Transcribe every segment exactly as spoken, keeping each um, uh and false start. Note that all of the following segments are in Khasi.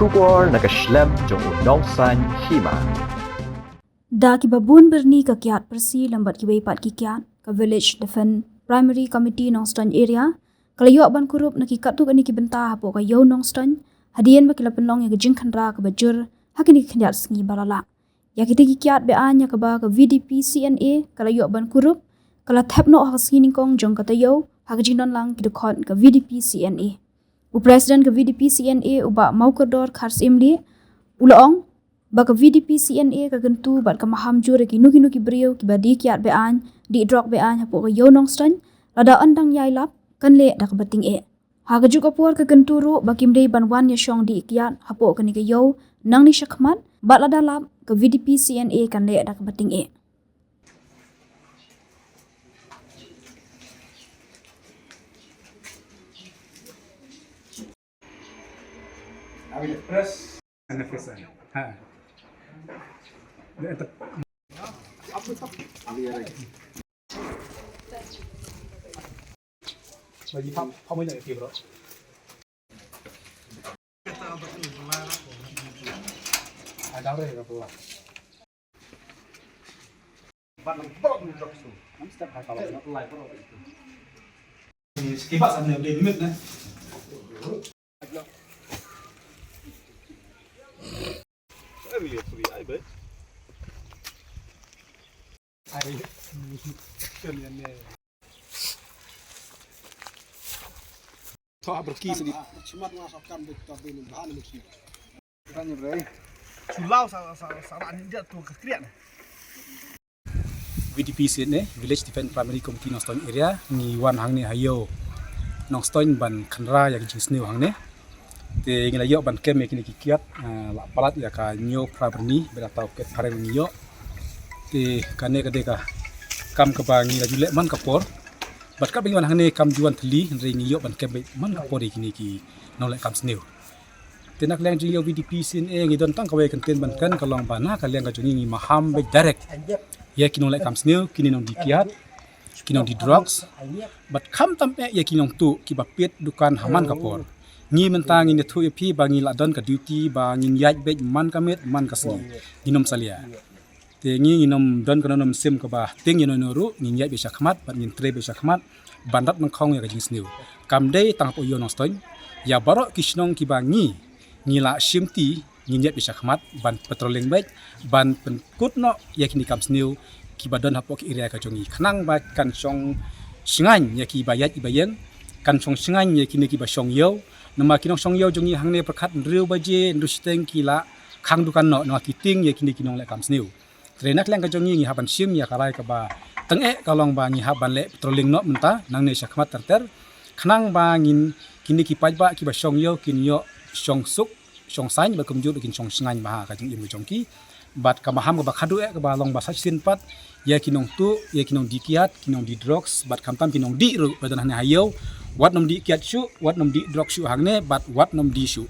Khubor na ka shlem jong u Nongsaiñ Hima. Da kiba bun byrni ka kiad Persi lem bad kiwei pat ki kiad, ka Village Defence Primary Committee Nongstoiñ Area ka la ïoh ban kurup na ki katto katne ki bynta hapoh ka Ïew Nongstoiñ, hadien ba ki la pynlong ïa ka jingkhynra kaba jur ha kine ki khyndiat sngi ba la leit. Ïa kita ki kiad be-aiñ ïa kaba ka V D P C N A ka la ïoh ban kurup, ka la thep noh ha ka sngi nyngkong jong ka taïew ha ka jingdon lang ki dkhot ka V D P C N A. U President ka V D P C N A, u Bah Mawkyrdor Kharsyiem Lieh, u la ong ba ka V D P C N A ka kyntu bad ka maham jur ïa kino kino ki briew kiba die kiad be-aiñ, die drok be-aiñ hapoh ka Ïew Nongstoiñ, lada ym dang ïai lap kan leh da kaba tyngeh. Ha kajuh ka por ka kyntu ruh ba kim dei ban wan ïashong die kiad hapoh kane ka ïew nangne shakhmat, bad lada lap ka V D P C N A kan leh da kaba tyngeh. V D P C N A, Village Defence Primary Committee Nongstoiñ Area, ngi wan hangne ha Ïew Nongstoiñ ban khynra ïa ka jingsniew hangne. Te ngi la ïoh ban kem ïa kine ki kiad, eh, la palat ïa ka hynñiew phra byrni, bad da tau ket phareng ngi ïoh. Te kane ka dei ka kam kaba ngi la ju leh man ka por. Bad kaba ngi wan hangne kam ju wan thylli, hynrei ngi ïoh ban kem beit man ka por ïa kine ki nongleh kam sniew. Te na ka liang jong ngi Ïew V D P C N A ngi don tang kawei ka kyntien ban kren, ka long ba na ka liang ka jong ngi ngi maham beit direct ïa ki nongleh kam sniew, kine nongdie kiad, ki nongdie drugs, bad khamtam eh ïa ki nongtuh kiba peit dukan ha man ka por. Ngi mynta ngin ïathuh ïa phi ba ngi la don ka duty ba ngin ïaid beit man ka miet man ka sngi, ngin ym salia. Te ngi ngin ym don kano kano mynsiem kaba tieng ïa no ïa no ruh, ngin ïaid beit shakhmat bad ngin trei beit shakhmat ban rat nyngkong ïa ka jingsniew. Kam dei tang hapoh Ïew Nongstoiñ, ïa baroh ki shnong kiba ngi ngi la shimti, ngin ïaid beit shakhmat ban patrolling beit, ban pynkut noh ïa kine kam sniew kiba don hapoh ki area ka jong ngi, khnang ba kan shong shngaiñ ïa kiba ïaid kiba ïeng, kan shong shngaiñ ïa kine kiba shong ïew. Namar ki nongshong ïew jong ngi hangne pyrkhat hynriew baje, hynriew shiteng ki la khang dukan noh, namar ki tieng ïa kine ki nongleh kam sniew. Te na ka liang ka jong ngi ngi hap ban shim ïa ka rai kaba tyngeh, ka long ba ngi hap ban leh patrolling noh mynta nangne shakhmat ter ter, khnang ba ngin, kine ki paidbah kiba shong ïew kin ïoh shong suk shong saiñ, bad kumjuh ruh kin shong shngaiñ bha ha ka jingim ka jong ki. Bad ka maham kaba khadduh eh kaba long ba sa shisien pat ïa ki nongtuh, ïa ki nongdie kiad, ki nongdie drugs, bad khamtam ki nongdih ruh ba don hangne ha ïew. Wat nym dih kiad shuh, wat nym dih drugs shuh hangne, bad wat nym dih shuh.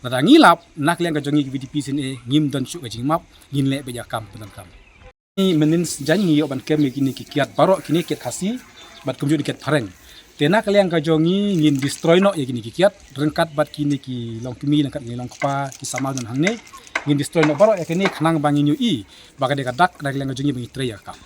Lada ngi lap, na ka liang ka jong ngi ka V D P C N A, ngim don shuh ka jingmap, ngin leh beit ïa ka kam pyndonkam. Ngi mynnin synjaiñ ngi ïoh ban kem ïa kine ki kiad baroh kine, kiad Khasi bad kumjuh ki kiad phareng. Te na ka liang ka jong ngi ngin destroy noh ïa kine ki kiad ryngkat bad kine ki longkmie, ryngkat ki longkpa, ki samla don hangne. Ngin destroy noh baroh ïa kine khnang ba ngin ïohi ba ka dei ka dak na ka liang ka jong ngi ba ngi trei ïa ka kam.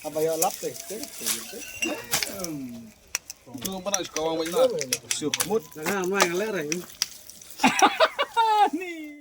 Apa ya lap teh? Tu mana sekarang banyak. Sukmut. Nah, main lere. Ni.